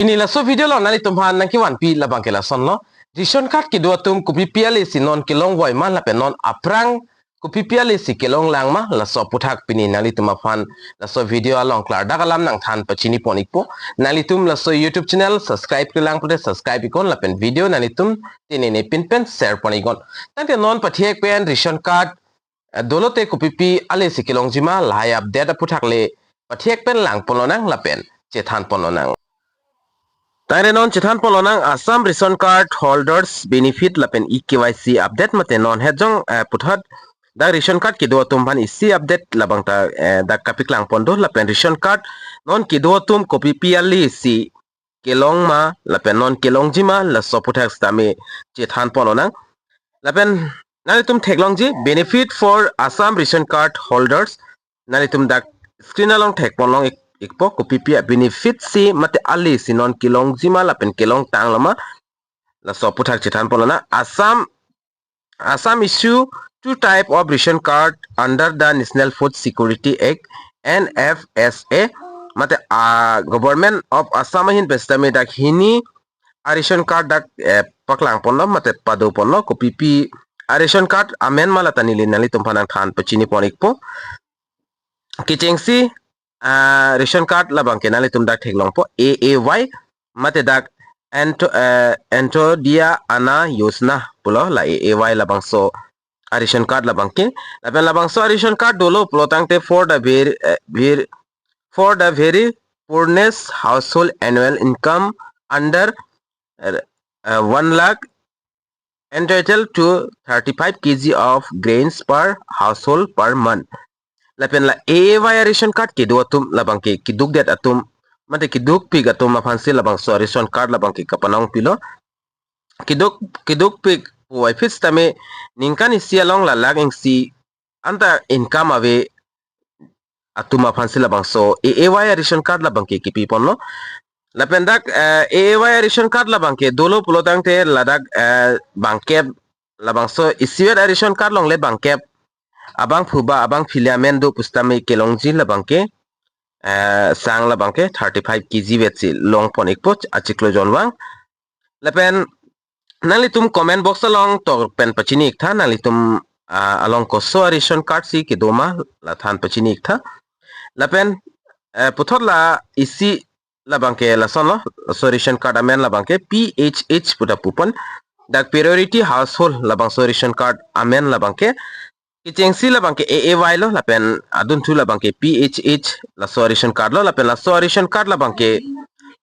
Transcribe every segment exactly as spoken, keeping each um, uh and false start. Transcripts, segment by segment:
Pini laso video along nanglitum aphan nangkevanpi labang ke lasonlo. Ration card kedo atum kopipi ale si non kelongvoi ma lapen non aphrang kopipi ale si kelonglang ma, laso aputhak pini nanglitum aphan laso video along klardak alam nangthan pachini pon ikpo. Nanglitum laso YouTube channel subscribe-kle lang pulote subscribe iknon lapen video nanglitum tengnene pin pen share pon iknon. Tangte non pathek pen ration card, eh, dolote kopipi ale si kelongji ma, lahai update aputhak le pathek pen lang ponlonang lapen chethan ponlonang. Tangte non chethan ponlonang Assam ration card holders benefit lapen E K Y C update mate non hetjong, eh, puthot dak ration card kedo atum aphan isi update labang ta, eh, dak kapaklang pon do lapen ration card non kedo atum kopipi ale si kelong ma lapen non kelongji ma, laso aputhak sitame chethan ponlonang. Lapen nanglitum theklongji benefit for Assam ration card holders. Nanglitum dak screen along thek ponlong ik-, ikpo, kopipi a-benefit si mate ale si non kelongji ma lapen kelongtanglo ma, laso aputhak chethan ponlonang. Assam, Assam issue two type of ration card under the National Food Security Act, N F S A, mate, ah, Government of Assam ahin pen sitame dak hini a-ration card dak, eh, paklang ponlo mate pado ponlo, kopipi a-ration card amen ma lata neli nanglitum aphan nangthan pachini pon ikpo. Kechengsi, ah, ration card labang ke nanglitum dak theklongpo, A A Y mate dak Anto-, eh, Antyodaya Anna Yojana pulo, la A A Y labangso a-ration card labang ke. Lapen labangso a-ration card dolo pulotangte for the very, eh, very, for the very poorest household, annual income under, eh, eh, one lakh, entitled to thirty-five K G of grains per household per month. Lapen la A A Y a-ration card kedo atum labang ke kedukdet atum mate kedukpik atum aphansi labangso a-ration card labang ke kapanong pilo. Keduk, kedukpik puvoiphit sitame ningkan isi along la lakh isi anta income ave atum aphansi labangso A A Y a-ration card labang ke kipi ponlo. Lapen dak, eh, A A Y a-ration card labang ke dolo pulotangte ladak, eh, bangkep, labangso isivet a-ration card along le bangkep abangphu ba abangphi le amen do pusitame kelongji labang ke, eh, sang labang ke thirty-five K G vetsi long pon ikpo achiklo jonvang. Lapen nanglitum comment box along tok pen pachini iktha, nanglitum, ah, along koso a-ration card si kedo ma la than pachini iktha. Lapen, eh, puthot la isi labang ke lasonlo, so ration card amen labang ke P H H puta pupon. Dak priority household labangso ration card amen labang ke. Kechengsi labang ke A A Y lo, lapen adunthu labang ke P H H, laso ration card lo, lapen laso ration card labang ke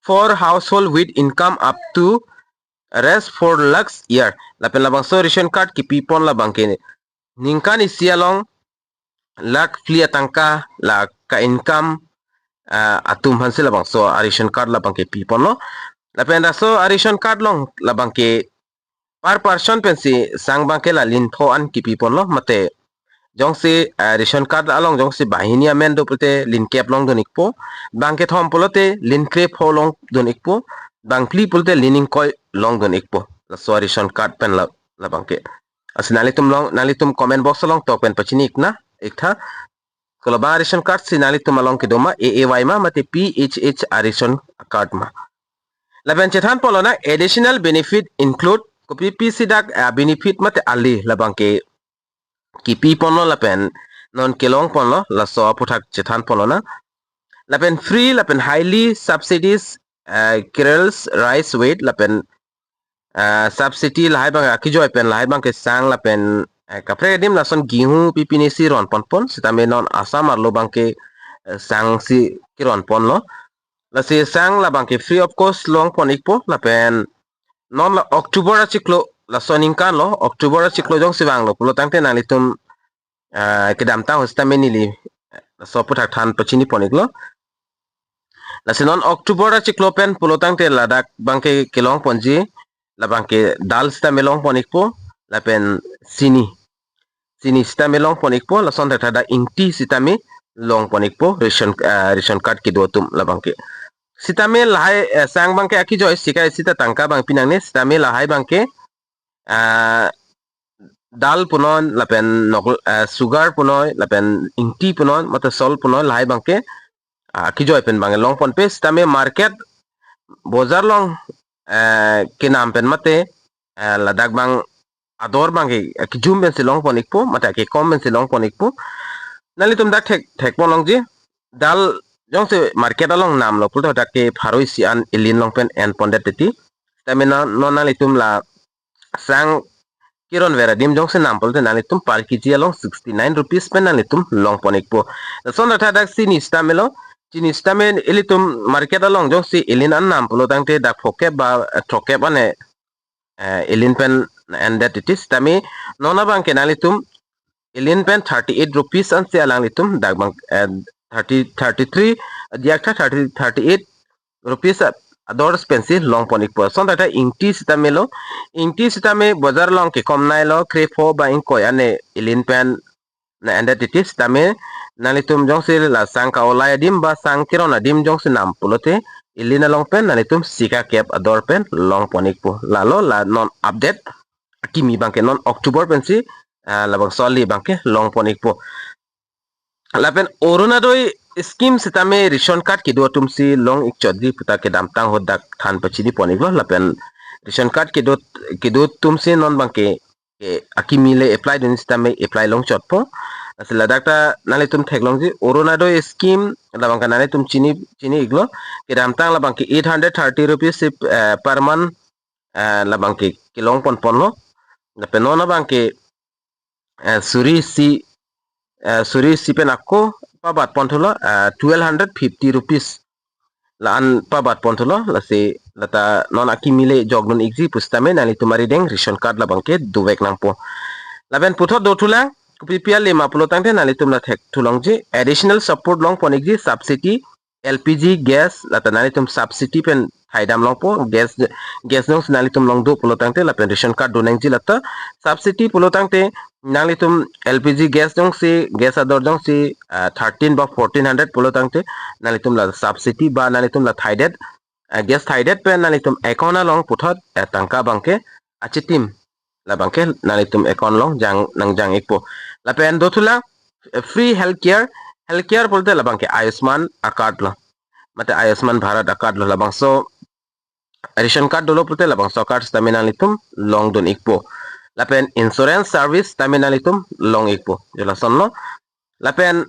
for household with income up to rupees four lakhs year. Lapen labangso ration card kipi pon labang ke ningkan isi along lakh phli atangka la ka-income, ah, atum aphansi labangso a-ration card labang ke pi ponlo. Lapen laso a-ration card along labang ke per person pensi sang abang ke la lin pho an kipi ponlo, mate jongsi, ah, ration card along jongsi banghini amen do pulote lin kep longdun ikpo, bangkethom pulote lin krepho longdun ikpo, bangphli pulote lin ingkoi longdun ikpo. Laso a-ration card pen la, labang ke. Lasi nanglitum along, nanglitum comment box along tok pen pachini ikna, iktha. Kolobang a-ration card si nanglitum along kedo ma, A A Y ma, mate P H H a-ration card ma. Lapen chethan ponlonang additional benefit include, kopipi si dak, ah, benefit mate ale labang ke kipi ponlo lapen non kelong ponlo, laso aputhak chethan ponlonang. Lapen free lapen highly subsidized, ah, cereals, rice, wheat lapen, ah, subsidy lahai abang akijoi pen lahai abang ke sang lapen, eh, kaprek adim lason gehu pi pini si ron ponpon, sitame non Assam arlo abang ke, eh, sang si keron ponlo. Lasi sang labang ke free of cost long pon ikpo, lapen non la October achiklo, laso aningkan lo, October achiklo jongsi vanglo pulotangte nanglitum, ah, kedamtang ahut sitame neli, eh, laso aputhak than pachini pon iklo. Lasi non October achiklo pen pulotangte ladak abang ke kelong ponji, labang ke dal sitame long pon ikpo, lapen chini. Chini sitame long pon ikpo, lason thakthak dak ingti sitame long pon ikpo, ration, ah, ration card kedo atum labang ke. Sitame lahai, eh, sang abang ke akijoi sika isi ta tangka abang pinangne, sitame lahai abang ke, ah, dal punon, lapen nok, eh, sugar punon, lapen ingti punon, mate salt punon, lahai abang ke, ah, akijoi pen abang long ponpe, sitame market bojar along, eh, kenam pen mate, eh, ladak abang ador abangke, eh, kejum pensi longpon ikpo, mate kekom pensi longpon ikpo. Nanglitum dak thek, thekpon longji, dal jongsi market along namlo pulote dak ke pharo isi an elin along pen enpondet titi. Sitame non, non nanglitum la sang keron ver adim jongsi nam pulote nanglitum per kg along sixty nine rupees pen nanglitum longpon ikpo. Lason tha dak chini sitame lo, chini sitame ilitum market along jongsi elin an nam pulo tangte dak phokep ba, eh, throkkep ane, eh, elin pen endet titi. Sitame non abangke nanglitum elin pen thirty eight rupees ansi alanglitum dak abang, eh, thirty, thirty three, diyak tha thirty, thirty eight rupees a-, ador pensi longpon ikpo. Lason tha ingti sitame lo, ingti sitame bojar along kekom nai lo, krepho ba ingkoi ane elin pen endet titi. Sitame nanglitum jongsi la sang ka-olai adim ba sang keron adim jongsi nam pulote elin along pen nanglitum sika kep ador pen longpon ikpo. Lalo la non update akimi abangke non October pensi, ah, labangso ali abangke longpon ikpo. Lapen Orunodoi scheme sitame ration card kedo atumsi long ikchotji puta kedamtang ahut dak than pachinipon iklo. Lapen ration card kedo, kedo atumsi non abangke, ke akimi le apply dun sitame apply longchotpo. Lasi ladak ta nanglitum theklongji Orunodoi scheme labangke nanglitum chini, chini iklo. Kedamtang labangke eight hundred thirty rupees si, eh, per month, eh, labangke kelongponponlo. Lapen non abangke, eh, suri isi, eh, suri isi pen ako pabatponthulo, eh, twelve hundred fifty rupees la-an pabatponthulo. Lasi lata non akimi le jokdun ikji pusitame nanglitum arideng ration card labangke dovek nangpo. Lapen puthot dothulang, kopipi ale ma pulo tangte nanglitum la thekthulongji, additional support longpon ikji subsidy, L P G gas, lata nanglitum subsidy pen thaidam longpo, gas, gas jongsi nanglitum longdo pulo tangte lapen ration card donangji lata subsidy pulo tangte nanglitum L P G gas jongsi, gas ador jongsi, ah, thirteen ba fourteen hundred pulo tangte nanglitum la subsidy ba nanglitum la thaidet, ah, gas thaidet pen nanglitum account along puthot, eh, tangka abangke achitim labangke nanglitum account along jang, nangjang ikpo. Lapen dothulang, eh, free healthcare, healthcare pulote labangke Ayushman a-card lo. Mate Ayushman Bharat a-card lo labangso ration card dolo pulote labangso card sitame nanglitum longdun ikpo. Lapen insurance service sitame nanglitum long ikpo. Jo lasonlo. Lapen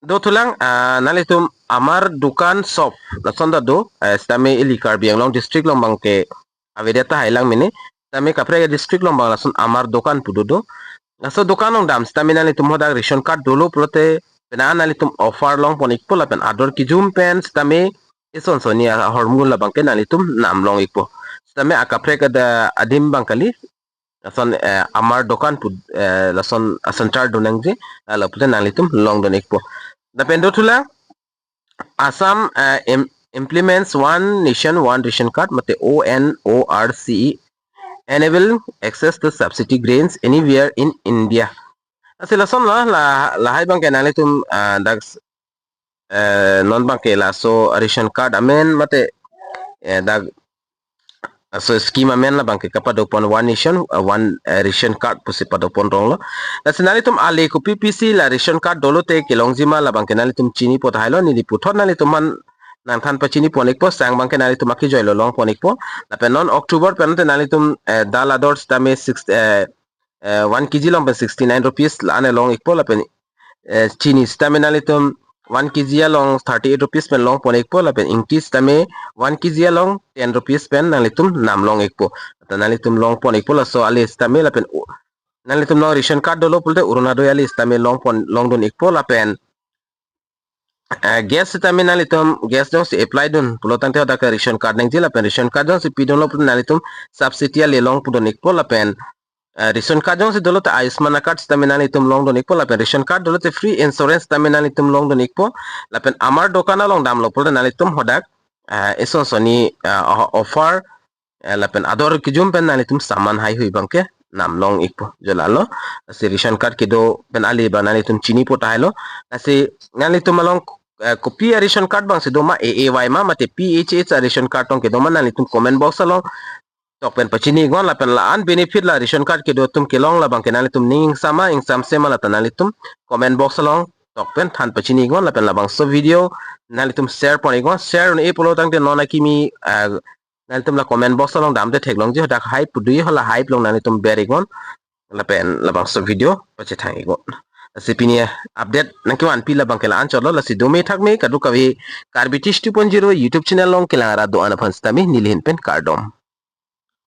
dothulang, ah, nanglitum Amar Dukan Shop lason ta do, eh, sitame ili Karbi Anglong district along abangke avedet tahai lang mene. Sitame kaprek district along abang lason Amar Dukan pu dodo. Laso dukan along dam sitame nanglitum hadak ration card dolo pulote penang nanglitum offer longpon ikpo lapen ador kejum pen sitame ison soni ahormu labangke nanglitum nam long ikpo. Sitame akaprek ada adim abang kali, lason, eh, Amar Dukan pu, eh, lason a-center donangji, lapulote nanglitum longdun ikpo. Lapen dothulang, Assam, eh, im-, implements One Nation One Ration Card, mate O N O R C E, enable access to subsidy grains anywhere in India. Lasi lasonlo, la, lahai abangke nanglitum, ah, dak, eh, non abangke laso ration card amen mate, eh, dak laso scheme amen labangke kapadopon One Nation, ah, One, eh, Ration Card pusi padopon ronglo. Lasi nanglitum ale kopipisi la ration card dolote kelongjima labangke nanglitum chinipo tahailo, neli puthot nanglitum aphan nangthan pachinipon ikpo, sang abangke nanglitum akejoilo longpon ikpo. Lapen non October pen te nanglitum, eh, dal ador sitame six, eh, eh, one K G along pen sixty nine rupees la-an long ikpo lapen, eh, chini sitame nanglitum one K G along thirty eight rupees pen longpon ikpo lapen ingti sitame one K G along ten rupees pen nanglitum nam long ikpo. Lata nanglitum longpon ikpo laso ale sitame lapen o-, nanglitum along ration card dolo pulote Orunodoi ale sitame longpon, longdun ikpo lapen eh, gas sitame nanglitum, gas jongsi apply dun pulo tangte hadak ration card nangji lapen ration card jongsi pidunlo pulote nanglitum subsidy ale long pudun ikpo lapen, eh, ration card jongsi dolote Ayushman card sitame nanglitum longdun ikpo lapen ration card dolote free insurance sitame nanglitum longdun ikpo lapen Amar Dukan along damlo pulote nanglitum hadak, eh, ison soni, eh, o-, offer, eh, lapen ador kejum pen nanglitum saman haihui abangke nam long ikpo. Jo lalo, lasi ration card kedo pen ale abang nanglitum chinipo tahailo. Lasi nanglitum along, eh, kopi a-ration card abangsi doma, A A Y ma mate P H H a-ration card tong kedoma nanglitum comment box along tok pen pachini iknon lapen la-an benefit la ration card kedo atum kelong labangke nanglitum ning ingsam ma ingsamse ma lata nanglitum comment box along tok pen than pachini iknon lapen labangso video nanglitum share pon iknon. Share un-e pulo tangte non akimi, ah, nanglitum la comment box along damde theklongji, hadak hype pu do-i, hala hype along nanglitum ber iknon. Lapen labangso video pachethang iknon. Lasi pini update nangkevanpi labang ke la-an chotlo, lasi dome thakme kadokave Karbi Tish two point zero YouTube channel along kelang arat do-an aphan sitame neli ahin pen kardom.